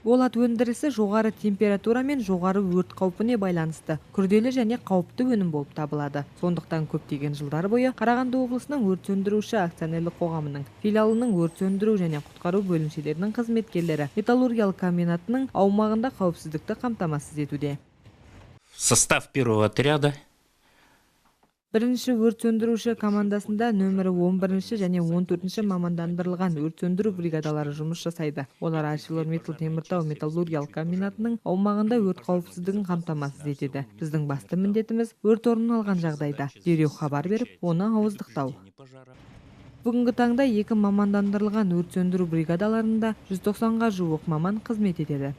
Болат өндірісі жоғары температура мен жоғары өрт қаупіне байланысты күрделі және қауіпті өнім болып табылады. Сондықтан көптеген жылдар бойы Қарағанды облысының өрт сөндіруші акционерлік қоғамының филиалының өрт сөндіру және құтқару бөлімшелерінің қызметкерлері металлургиялық комбинатының аумағында қауіпсіздікті қамтамасыз етуде. Состав первого отряда. Бірінші өрт сөндіруші командасында нөмірі 11-ші және 14-ші мамандандырылған өрт сөндіру бригадалары жұмыс жасайды. Олар ArcelorMittal Теміртау металлургиялық комбинатының аумағында өрт қауіпсіздігін қамтамасыз етеді. Біздің басты міндетіміз өрт орын алған жағдайда дереу хабар беріп, оны ауыздықтау. Бүгінгі таңда екі мамандандырылған өрт сөндіру бригадаларында 190-ға жуық маман қызмет етеді.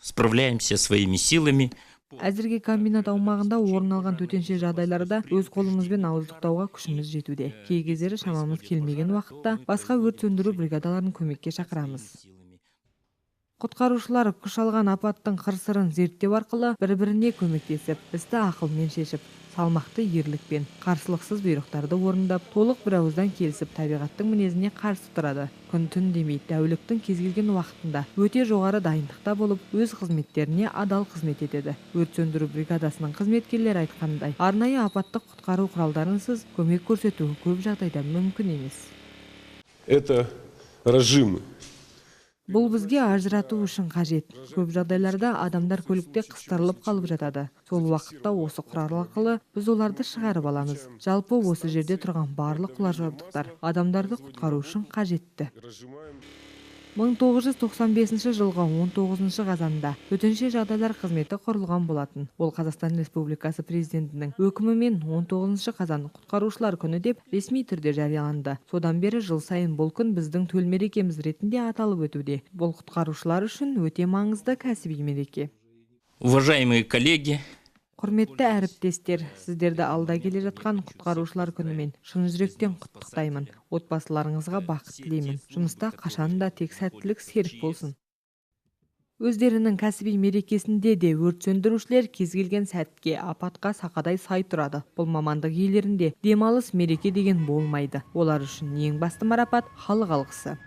Справляемся своими силами. Әзірге комбинат аумағында орын алған төтенше жағдайларда өз қолымызбен ауыздықтауға күшіміз жетуде. Кей кездері шамамыз келмеген уақытта басқа өрт сөндіру бригадаларын көмекке шақырамыз. Құтқарушылар күш алған апаттың қыр-сырын зерттеу арқылы бір-біріне көмектесіп, істі ақылмен шешіп, салмақты ерлікпен, қарсылықсыз бұйрықтарды орындап, толық бір ауыздан келісіп, табиғаттың мінезіне қарсы тұрады. Күн-түн демей, тәуліктің кез келген уақытында өте жоғары дайындықта болып, өз қызметтеріне адал қызмет етеді. Өрт сөндіру бригадасының қызметкерлері айтқандай, арнайы апаттық құтқару құралдарынсыз көмек көрсету көп жағдайда мүмкін емес. Это разжимы. Бұл бізге ажырату үшін қажет. Көп жағдайларда адамдар көлікте қыстырылып қалып жатады. Сол уақытта осы құрал арқылы біз оларды шығарып аламыз. Жалпы осы жерде тұрған барлық құрал жабдықтар адамдарды құтқару үшін қажетті. 1995 жылғы 19 қазанда төтенше жағдайлар қызметі құрылған болатын. Ол Қазақстан Республикасы президентінің өкімімен 19 қазан құтқарушылар күні деп ресми түрде жарияланды. Содан бері жыл сайын бұл күн біздің төл мерекеміз ретінде аталып өтуде. Бұл құтқарушылар үшін өте маңызды кәсіби мереке. Уважаемые коллеги, Құрметті әріптестер, сіздерді алда келе жатқан құтқарушылар күнімен шын жүректен құттықтаймын. Отбасыларыңызға бақыт тілеймін. Жұмыста қашанда тек сәттілік серік болсын. Өздерінің кәсіби мерекесінде де өрт сөндірушілер кез келген сәтке, апатқа сақадай сай тұрады. Бұл мамандық иелерінде демалыс, мереке деген болмайды. Олар үшін ең басты марапат – халық алғысы.